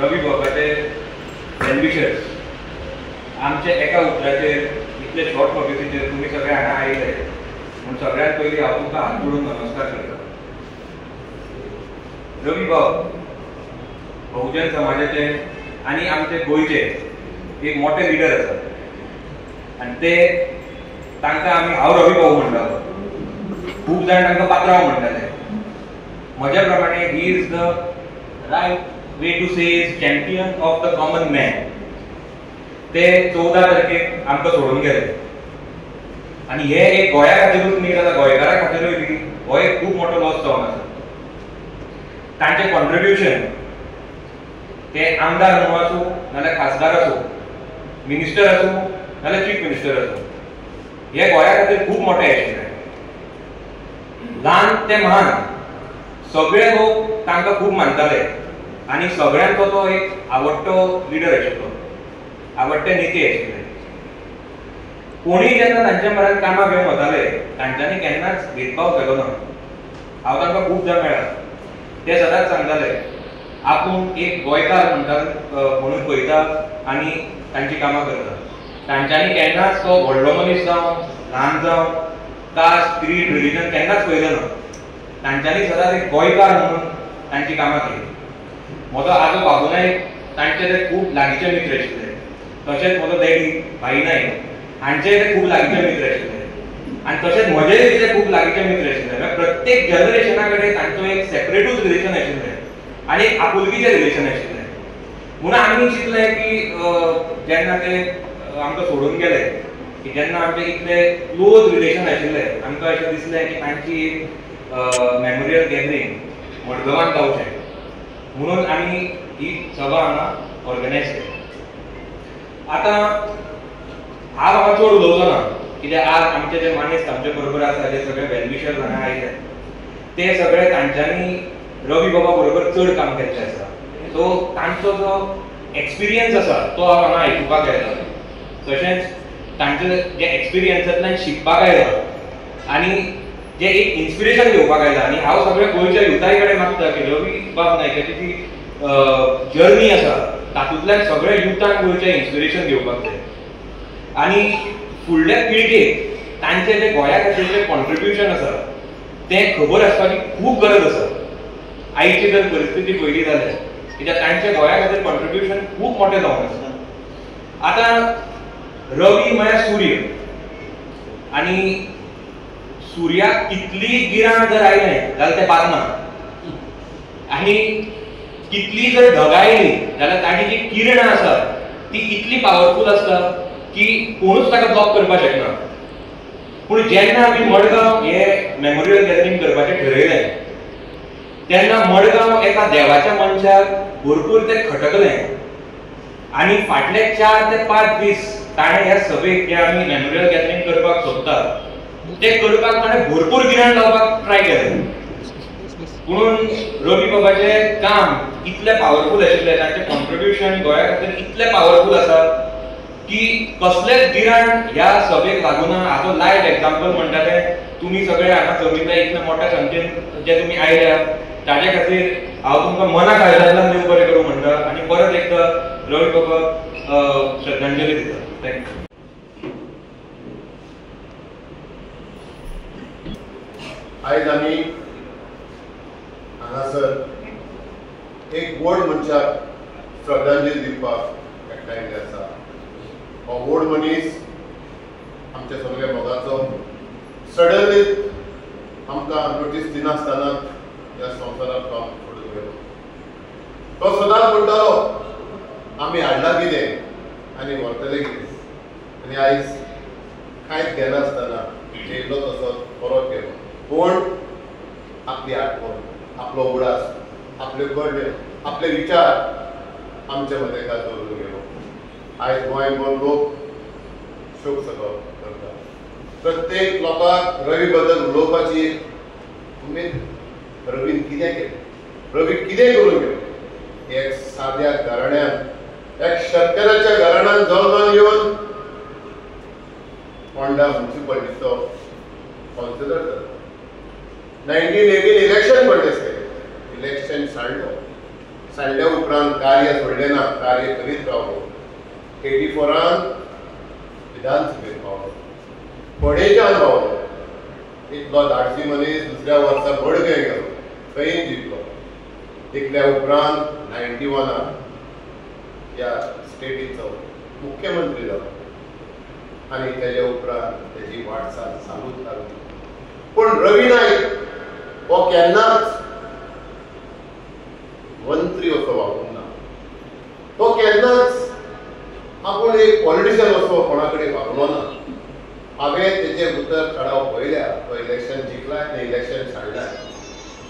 Ravi बाबाचे well-wishers, आमच्या एका उतराचेर इतले शॉर्ट नोटीसीचेर तुमी सगळे हांगा आयले म्हूण सगळ्यांत पयलीं हांव तुमकां हात जोडून नमस्कार करता. रवी बाब बहुजन समाजाचे आनी आमचे गोंयचे एक मोठे लिडर आसात आनी ते तांकां आमी हांव रवी भाऊ म्हणटालो, खूब जाण तांकां पात्रांव म्हणटाले. म्हज्या प्रमाणे he is the right way to say is champion of the common man. ते 14 तारखेक आमकां सोडून गेले आनी हे एक गोंया खातीरूच न्ही जाल्यार गोंयकारा खातीरूय बी हो एक खूब मोठो लॉस जावन आसा. तांचें कॉन्ट्रिब्युशन ते आमदार म्हणून आसूं नाजाल्यार खासदार आसूं, मिनिस्टर आसूं नाजाल्यार चीफ मिनिस्टर आसूं, हे गोंया खातीर खूब मोठें आशिल्लें. ल्हान ते महान सगळे लोक तांकां खूब मानताले आनी सगळ्यांचो तो एक आवडटो लिडर आशिल्लो, आवडटे नेते आशिल्ले. कोणीय जेन्ना तांच्या म्हऱ्यांत कामाक घेवन वताले तांच्यांनी केन्नाच भेदभाव केलो ना. हांव तांकां खूबदां मेळ्ळा, ते सदांच सांगताले आपूण एक गोंयकार म्हणटा म्हणून पळयता आनी तांची कामां करता. तांच्यांनी केन्नाच तो व्हडलो मनीस जावं ल्हान जावं, कास्ट क्रीड रिलीजन केन्नाच पळयलें ना. तांच्यांनी सदांच एक गोंयकार म्हणून तांची कामां केली. म्हजो आजो बाबू नायक तांचे ते खूब लागींचे मित्र आशिल्ले, तशेंच म्हजो डॅडी भाई नायक हांचे ते खूब लागींचे मित्र आशिल्ले आनी तशेंच म्हजेय ते खूब लागींचे मित्र आशिल्ले. म्हळ्यार प्रत्येक जनरेशना कडेन तांचो एक सेपरेटूच रिलेशन आशिल्लें आनी एक आपुलकीचें रिलेशन आशिल्लें. म्हणून आमी चिंतलें की जेन्ना ते आमकां सोडून गेले की जेन्ना आमचे इतले क्लोज रिलेशन आशिल्ले आमकां अशें दिसलें की तांची एक मेमोरियल गॅदरींग मडगांवान जावचें म्हणून आमी ही सभा हांगा ऑर्गनायज केली. आतां हांव हांगा चड उलोवचो ना कित्याक आज आमचे जे मानेस्त आमचे बरोबर आसा, जे सगळे वेलविशर्स हांगा आयले ते सगळे तांच्यांनी रवी बाबा बरोबर चड काम केल्लें आसा. सो तांचो जो एक्सपिरियन्स आसा तो हांव हांगा आयकुपाक आयला, तशेंच तांचे जे एक्सपिरियन्सांतल्यान शिकपाक आयला आनी जे एक इन्स्पिरेशन घेवपाक आयला. आनी हांव सगळ्या गोंयच्या युथाय कडेन मागता की रवी बाब नायकाची जी जर्नी आसा तातूंतल्यान सगळ्या युथान गोंयच्या इन्स्पिरेशन घेवपाक जाय आनी फुडल्या पिळगेक तांचे जे गोंया खातीर जे कॉन्ट्रिब्युशन आसा तें खबर आसपाची खूब गरज आसा. आयची जर परिस्थिती पळयली जाल्यार कित्याक तांचे गोंया खातीर कॉन्ट्रिब्युशन खूब मोठें जावन आसा. आतां रवी म्हळ्यार सूर्य आनी सुर्याक कितली गिराण जर आयलें जाल्यार तें बादना आनी कितली जर ढगां आयलीं जाल्यार ताची जी किरणां आसा ती इतली पावरफूल आसता की कोणूच ताका ब्लॉक करपाक शकना. पूण जेन्ना आमी मडगांव हे मेमोरियल गॅदरींग करपाचें ठरयलें तेन्ना मडगांव एका देवाच्या मनशाक भरपूर तें खटकलें आनी फाटले 4 ते 5 दीस ताणें ह्या सभेक जे आमी मेमोरियल गॅदरींग करपाक सोदतात तें करपाक ताणें भरपूर गिराण लावपाक ट्राय केलें. पूण रवी बाबाचें काम इतलें पावरफूल आशिल्लें, तांचें कॉन्ट्रिब्युशन गोंया खातीर इतलें पावरफूल आसा की कसलेंच गिराण ह्या सभेक लागूना. हाचो लायव्ह एग्जाम्पल म्हणटा तें तुमी सगळे हांगा जमिल्ले इतल्या मोठ्या संख्येन जे तुमी आयल्या ताजे खातीर हांव तुमकां मना काळजांतल्यान देव बरें करूं म्हणटा आनी परत एकदां रवी बाबाक श्रद्धांजली दिता. Thank you. आयज आमी हांगासर एक व्हड मनशाक श्रद्धांजली दिवपाक एकठांय आयिल्ले आसा. हो व्हड मनीस आमच्या सगळ्या मोगाचो, सडनली आमकां नोटीस दिनासतना ह्या संवसारांत तो आमकां सोडून गेलो. तो सदांच म्हणटालो आमी हाडलां कितें आनी व्हरतले कितें, आनी आयज कांयच घेनासतना येयल्लो तसोच परत गेलो. पूण आपली आठवण, आपलो उगडास, आपल्यो करण्यो, आपले विचार आमच्या मदें काल दवरून गेलो. आयज गोंयभर लोक शोक सभा करता. प्रत्येक लोकांक रवी बद्दल उलोवपाची उमेद. रवीन कितें केलें, रवी कितें करून गेलो? एक साद्या घराण्यान, एक शेतकाराच्या घराण्यान जल्मान येवन फोंडा म्युनिसिपालिटीचो कावन्सिलर जालो. 1918 इलेक्शन कॉन्टेस्ट केलें, इलेक्शन सांडलो. सांडल्या उपरांत कार्य सोडलें ना, कार्य करीत रावलो. 84 विधानसभेत पावलो, फोंडेच्यान पावलो. इतलो धाडसी मनीस दुसऱ्या वर्सा बडगें गेलो, थंय जिखलो. जिखल्या उपरांत 91 ह्या स्टेटीचो मुख्यमंत्री जालो आनी तेज्या उपरांत तेजी वाटचाल चालूच लागली. पूण रवी नायक हो केन्नाच मंत्री असो वागूंक ना, तो केन्नाच आपूण एक पॉलिटिशियन असो कोणा कडेन वागलो ना. हांवें तेजे उतर चडाव पळयल्या, तो इलेक्शन जिखलाय आनी इलेक्शन सांडलाय.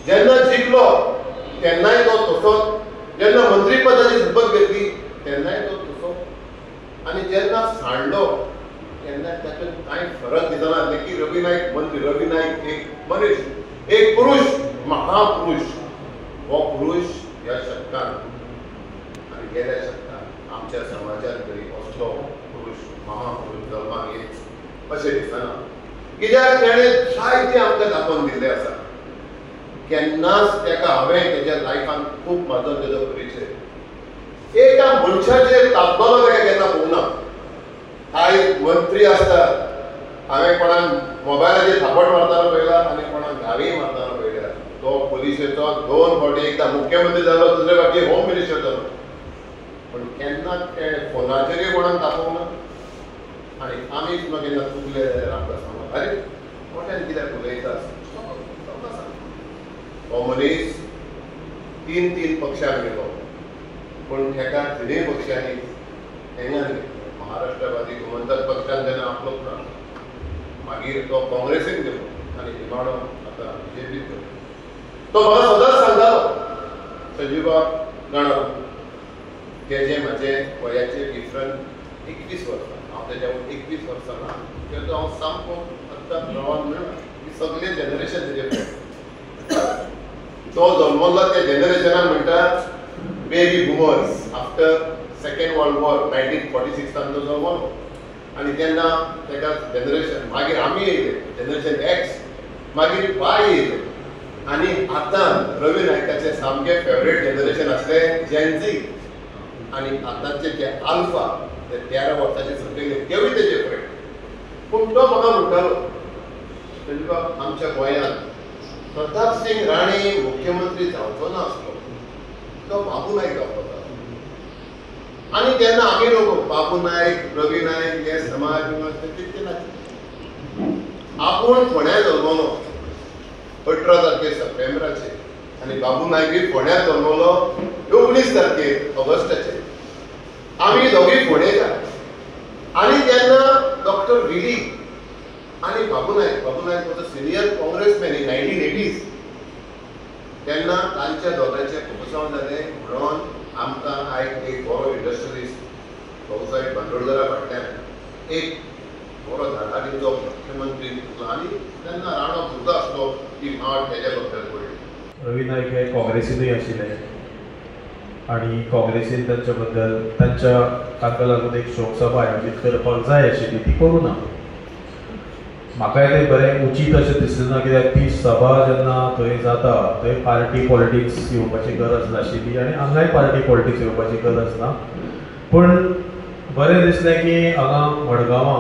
जेन्ना जिखलो तेन्नाय तो तसोच, जेन्ना मंत्रीपदाची शपथ घेतली तेन्नाय तो तसो, आनी जेन्ना सांडलो तेन्ना तातूंत कांय फरक दिसना की रवी नायक मंत्री. रवी नायक एक मनीस, एक पुरुष, महापुरुष. हो पुरुष ह्या शतकान आनी गेल्या शतकान आमच्या समाजांत तरी असलो पुरुष, महापुरुष जल्माक येत अशें दिसना. कित्याक तेणें जायतें आमकां दाखोवन दिल्लें आसा. केन्नाच ताका हांवें तेज्या लायफान खूब म्हाजो तेजो परिचय, एका मनशाचेर तापलो ताका केन्ना पळोवंक ना. आयज मंत्री आसतात, हांवें कोणाक मोबायलाचेर थापट मारतना पळयला आनी कोणाक गाळी मारतना पळयल्या. तो पुलिशेचो 2 फावटी, एकदां मुख्यमंत्री जालो, दुसरे फावटी होम मिनिस्टर जालो, पूण केन्ना ते फोनाचेरूय कोणाक तापोवंक ना. आनी आमी सुद्दां केन्ना चुकले जाल्यार आमकां सांगप, अरे मोट्यान कित्याक उलयता. हो मनीस 3-3 पक्षांक गेलो, पूण ताका तिनूय पक्षांनी हेंगान घेतलो. महाराष्ट्रवादी गोमंतक पक्षान जेन्ना आपलो प्राण, मागीर तो काँग्रेसीन गेलो आनी निमाणो आतां बीजेपीत गेलो. तो म्हाका सदांच सांगतालो, संजीवबाब जाणा तेजें म्हाजें वयाचें डिफरंट 21 वर्सां, हांव तेज्या 21 वर्सां ना, तेजो हांव सामको आत्तां प्रवान मेळना की सगळें जनरेशन तेजें तो जल्मलो त्या जनरेशनाक म्हणटा baby boomers. After second world war 1946 तो जल्मलो आनी तेन्ना तेका जनरेशन, मागीर आमी येयले जनरेशन एक्स, मागीर वाय येयले, आनी आतां रवी नायकाचे सामके फेवरेट जनरेशन आसले जेनझी, आनी आतांचे जे आल्फा, ते 13 वर्साचे सकयले तेवूय तेजे फ्रेंड. पूण तो म्हाका म्हणटालो, संजीवबाब आमच्या गोंयांत प्रताप सिंग राणे मुख्यमंत्री जावचो ना आसलो, तो बाबू नायक जावपाचो. आनी तेन्ना आमी लोक बाबू नायक, रवी नायक हे समाज तितके नाशिल्ले. आपूण फोंड्या जल्मलो 18 तारखेर सप्टेंबराचेर, आनी बाबू नायकूय फोंड्या जल्मलो 19 तारखेर ऑगस्टाचेर. आमी दोगूय फोंडेकार. आनी तेन्ना डॉक्टर विली आनी Babu Naik, Babu Naik was a senior congressman in 1980s, तेन्ना तांच्या दोगांचें खुबसांव जालें म्हणून आमकां आयज एक बरो इंडस्ट्रियलिस्ट भाऊसाहेब बांदोडकरा फाटल्यान एक बरो धाडाडीचो मुख्यमंत्री आनी तेन्ना राणो भुरगो आसलो ती माट तेज्या बद्दल पडली. रवी नायक हे काँग्रेसीनूय आशिल्ले आनी काँग्रेसीन तांच्या बद्दल तांच्या तांकां लागून एक शोकसभा आयोजीत करपाक जाय आशिल्ली, ती करूं ना. म्हाकाय तें बरें उचीत अशें दिसलें ना, कित्याक ती सभा जेन्ना थंय जाता थंय पार्टी पॉलिटिक्स येवपाची गरज नाशिल्ली आनी हांगाय पार्टी पॉलिटिक्स येवपाची गरज ना. पूण बरें दिसलें की हांगा मडगांवां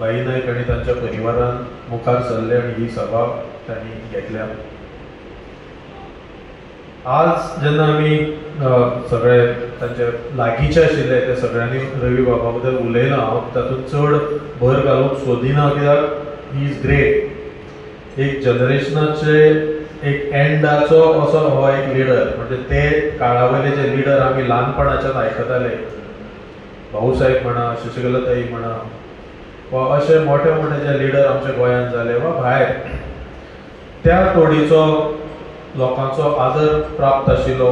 भाई नायक आनी तांच्या परिवारान मुखार सरले आनी ही सभा तांणी घेतल्या. आज जेन्ना आमी सगळे तांचे लागींचे आशिल्ले ते सगळ्यांनी रवी बाबा बद्दल उलयलां, हांव तातूंत चड भर घालूंक सोदिना, कित्याक he is great. एक जनरेशनाचे एक एंडाचो असो हो एक लिडर, म्हणजे ते काळा वयले जे लिडर आमी ल्हानपणाच्यान आयकताले, भाऊसाहेब म्हणा, शशिकलाताई म्हणा, वा अशे मोठे मोठे जे लिडर आमच्या गोंयांत जाले वा भायर, त्या तोडीचो लोकांचो आदर प्राप्त आशिल्लो,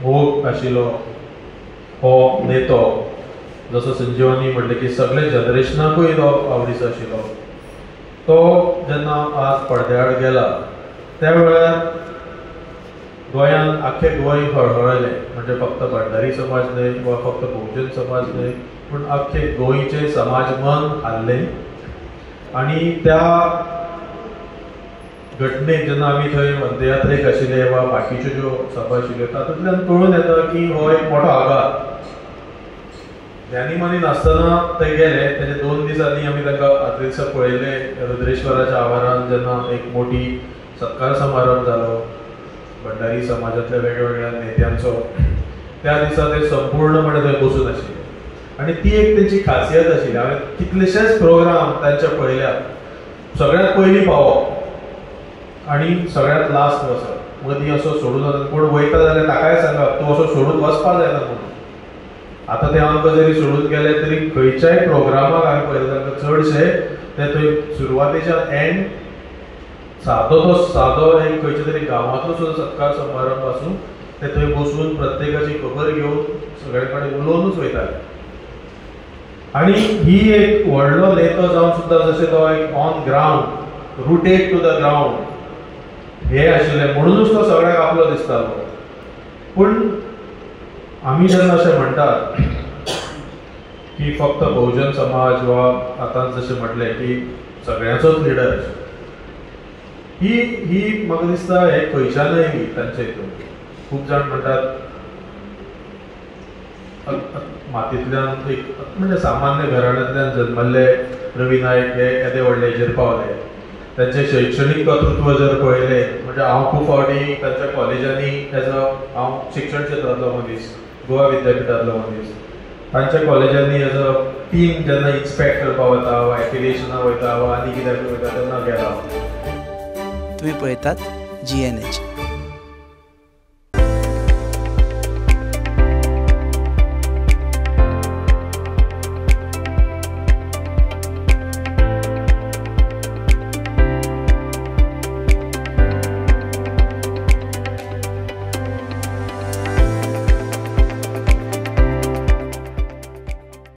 मोग आशिल्लो हो नेतो. जसो संजीवानी म्हणलें की सगळे जनरेशनाकूय तो आवडीचो आशिल्लो. तो जेन्ना आज पडद्याआड गेला त्या वेळार गोंयांत आख्खें गोंय हळहळलें, म्हणजे फक्त भंडारी समाज न्हय वा फक्त बहुजन समाज न्हय, पूण आख्खें गोंयचें समाज मन हाल्लें. आनी त्या घटनेक जेन्ना आमी थंय अंत्ययात्रेक आशिल्ले वा बाकीच्यो ज्यो सभा आशिल्ल्यो तातूंतल्यान कळून येता की हो एक मोठो आघात. ध्यानी मनी नासतना ते गेले. तेजे 2 दिसांनी आमी तांकां आदले दिसा पळयले रुद्रेश्वराच्या आवारान जेन्ना एक मोठी सत्कार समारंभ जालो भंडारी समाजांतल्या वेगवेगळ्या नेत्यांचो, त्या दिसा ते संपूर्णपणे थंय बसून आशिल्ले आनी ती एक तेंची खासियत आशिल्ली. हांवें कितलेशेच प्रोग्राम तांचे पळयल्यात, सगळ्यांत पयलीं पावप आनी सगळ्यांत लास्ट वचप, मदीं असो सोडून वचप. कोण वयता जाल्यार ताकाय सांगप तूं असो सोडून वचपाक जायना म्हणून. आतां ते आमकां जरी सोडून गेले तरी खंयच्याय प्रोग्रामाक हांवें पळयलें तांकां चडशे ते थंय सुरवातेच्या एंड सादो तो सादो एक खंयच्या तरी गांवांतलो सुद्दां सत्कार समारंभ आसूं ते थंय बसून प्रत्येकाची खबर घेवन सगळे कडेन उलोवनूच वयताले. आनी ही एक व्हडलो नेतो जावन सुद्दां जशें तो एक on ground rooted to the ground हे आशिल्लें म्हणुनूच तो सगळ्यांक आपलो दिसतालो. पूण आमी जेन्ना अशें म्हणटात की फक्त बहुजन समाज वा आतां जशें म्हटलें की सगळ्यांचोच लिडर आशिल्लो, ही ही म्हाका दिसता हे खंयच्यान आयली तांच्या हितून. खूब जाण म्हणटात मातयेंतल्यान एक म्हणजे सामान्य घराण्यांतल्यान जन्मल्ले रवी नायक हे येदे व्हडले हेजेर पावले. तांचें शैक्षणीक कर्तृत्व जर पळयलें म्हणजे हांव खूब फावटी तांच्या कॉलेजांनी एज अ हांव शिक्षण क्षेत्रांतलो मनीस, गोवा विद्यापिठांतलो मनीस, तांच्या कॉलेजांनी एज अ टीम जेन्ना इन्स्पेक्ट करपाक वता वा एफिलिएशनाक वयता वा आनी कित्याक वयता तेन्ना गेला. तुम्ही पळयतात GNH.